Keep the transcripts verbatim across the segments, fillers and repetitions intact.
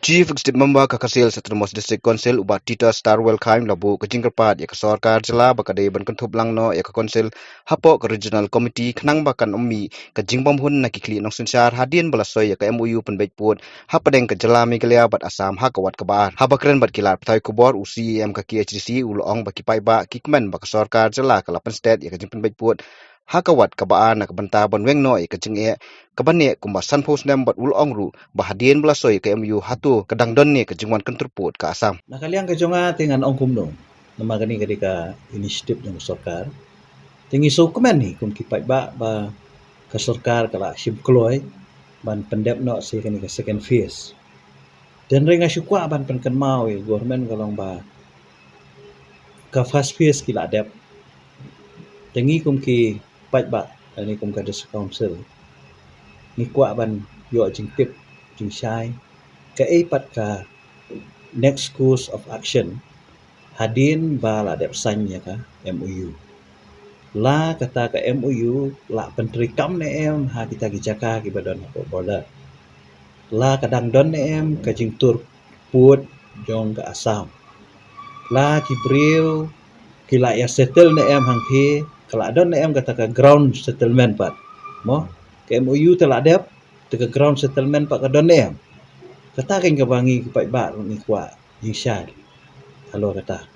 Chief Executive Member ka Khasi Hills Autonomous District Council, u Bah Titus Starwell Chyne, la buh ka jingkyrpad ïa ka sorkar jylla ba ka dei ban kynthup lang noh ïa ka council hapoh ka Regional Committee khnang ba kan ym mih ka jingbymhun na ki khlieh nongsynshar hadien ba la soi ïa ka M O U pynbeit pud hapdeng ka jylla Meghalaya bad Assam ha ka wat kaba ar. Haba kren bad ki lad pathai khubor, u C E M ka K H A D C u la ong ba ki paidbah ki kmen ba ka sorkar jylla ka la pynstet ïa ka jingpynbeit pud ha ka wat kaba ar na ka bynta ban weng noh ïa ka jingeh kaba neh kumba sanphew snem bad u la ong ruh ba hadien ba la soi ïa ka M O U hato ka dang don ne ka jingwan kynthup pud ka Assam. Na ka liang ka jong nga te ngan ong kumno, namar kane ka dei ka initiative jong ka sorkar. Te ngi sngewkmen hi kum ki paidbah ba ka sorkar ka la shim kloi ban pyndep noh sa ïa kane ka second phase. Te hynrei nga shu kwah ban pynkynmaw ïa ka government ka long ba ka first phase ki la dep. Te ngi kum ki paidbah lane kum ka District Council, ngi kwah ban ïoh jingtip jingshai kaei pat ka next course of action hadien ba la dep sign ïa ka M O U. La kata ka M O U la pyntreikam ne em ha kita ki jaka kiba don hapoh border? La ka dang don ne em ka jingtur pud jong ka Assam? La ki briew ki la ïa settle ne em hangthie? Ka la don ne em kata ka ground settlement pat? Mo, ka M O U te la dep, te ka ground settlement pat ka don ne em? Kata keiñ kaba ngi ki paidbah ngi kwah jingshai halor kata.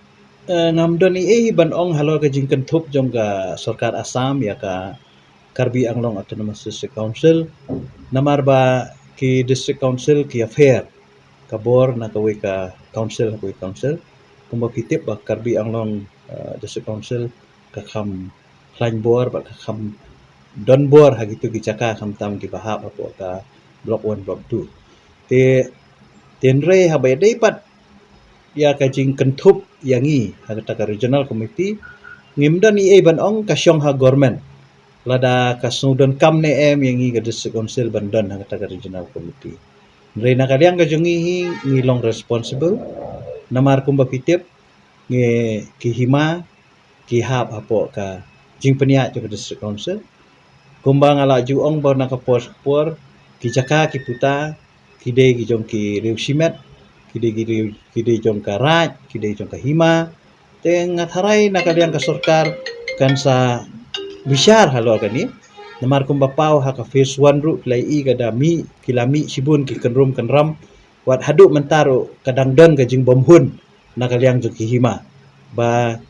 Eh, ngam don ei ei ban ong halor ka jingkynthup jong ka sorkar Assam ïa ka Karbi Anglong Autonomous District Council, namar ba ki District Council ki ïa pher ka bor na kawei ka council ha kawei ka council. Kumba phi tip ba Karbi Anglong, eh, District Council ka kham khlaiñ bor bad ka kham don bor ha kito ki jaka khamtam kiba hap hapoh ka Block One, Block Two. Te, te hynrei haba ïadei pat ïa ka jingkynthup ïa ngi ha kata ka Regional Committee, ngim don ei ei ban ong, ka shong ha government lada ka sngewdonkam ne em ïa ngi ka District Council ban don ha kata ka Regional Committee. Hynrei na ka liang ka jong ngi hi, ngi long responsible, namar kumba phi tip, ngi, ki hima ki hap hapoh ka jingpynïaid jong ka District Council. Kumba nga la ju ong ba na ka por ka por, ki jaka ki puta ki dei ki jong ki riew shimet, ki dei ki riew, ki dei jong ka raid, ki dei jong ka hima. Te nga tharai na ka liang ka sorkar kan sa bishar halor kane. Namar kumba paw ha ka phase one ruh ki la ïohi ka da mih, ki la mih shibun ki kynrum kynram, wat haduh mynta ruh ka dang don ka jingbymhun na ka liang jong ki hima, ba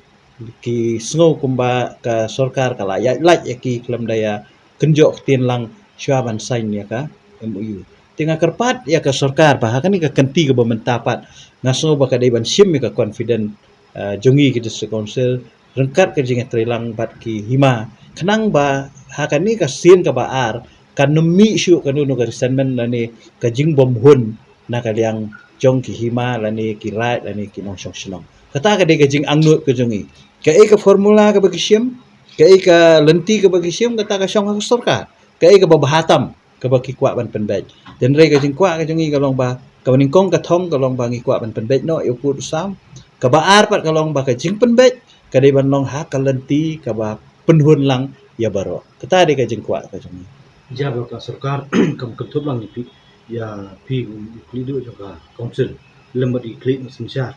ki sngew kumba ka sorkar ka la ïaid lait ïa ki khlem da ïa kynjoh ktien lang shuwa ban sign ïa ka M O U. Te nga kyrpad ïa ka sorkar ba ha kane ka kynti kaba mynta pat, nga sngew ba ka dei ban shim ïa ka confidence, eh, jong ngi ki District Council ryngkat ka jingïatreilang bad ki hima, khnang ba ha kane ka sien kaba ar kan ym mih shuh kano kano ka resentment lane ka jingbymhun na ka liang jong ki hima lane ki raid lane ki nongshong shnong. Kata ka dei ka jingangnud ka jong ngi. Kaei ka formula kaba ki shim, kaei ka lynti kaba ki shim, kata ka shong ha ka sorkar. Kaei kaba bha tam kaba ki kwah ban pynbeit. Te hynrei ka jingkwah ka jong ngi ka long ba kaba nyngkong ka thong ka long ba ngi kwah ban pynbeit noh ïa u pud u sam. Kaba ar pat ka long ba ka jingpynbeit ka dei ban long ha ka lynti kaba pynhun lang ïa baroh. Kata dei ka jingkwah ka jong ngi. Jia ba ka sorkar kam kynthup lang ïa phi, ïa phi u khlieh duh jong ka council lem bad u khlieh nongsynshar.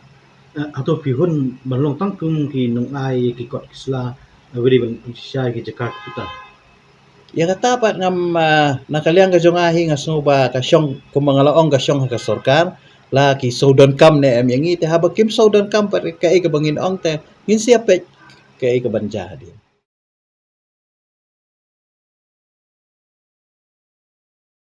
Eh, hato phi hun ban long tang kum ki nongai ki kot ki sla, eh, ba dei ban pynshai ki jaka ki puta? Ïa kata pat ngam, ah, na ka liang ka jong nga hi nga sngew ba ka shong, kumba nga la ong, ka shong ha ka sorkar. La ki sngewdonkam ne em ïa ngi, te haba kim sngewdonkam pat kaei kaba ngin ong te ngin sa ïa peit kaei kaban jia hadien.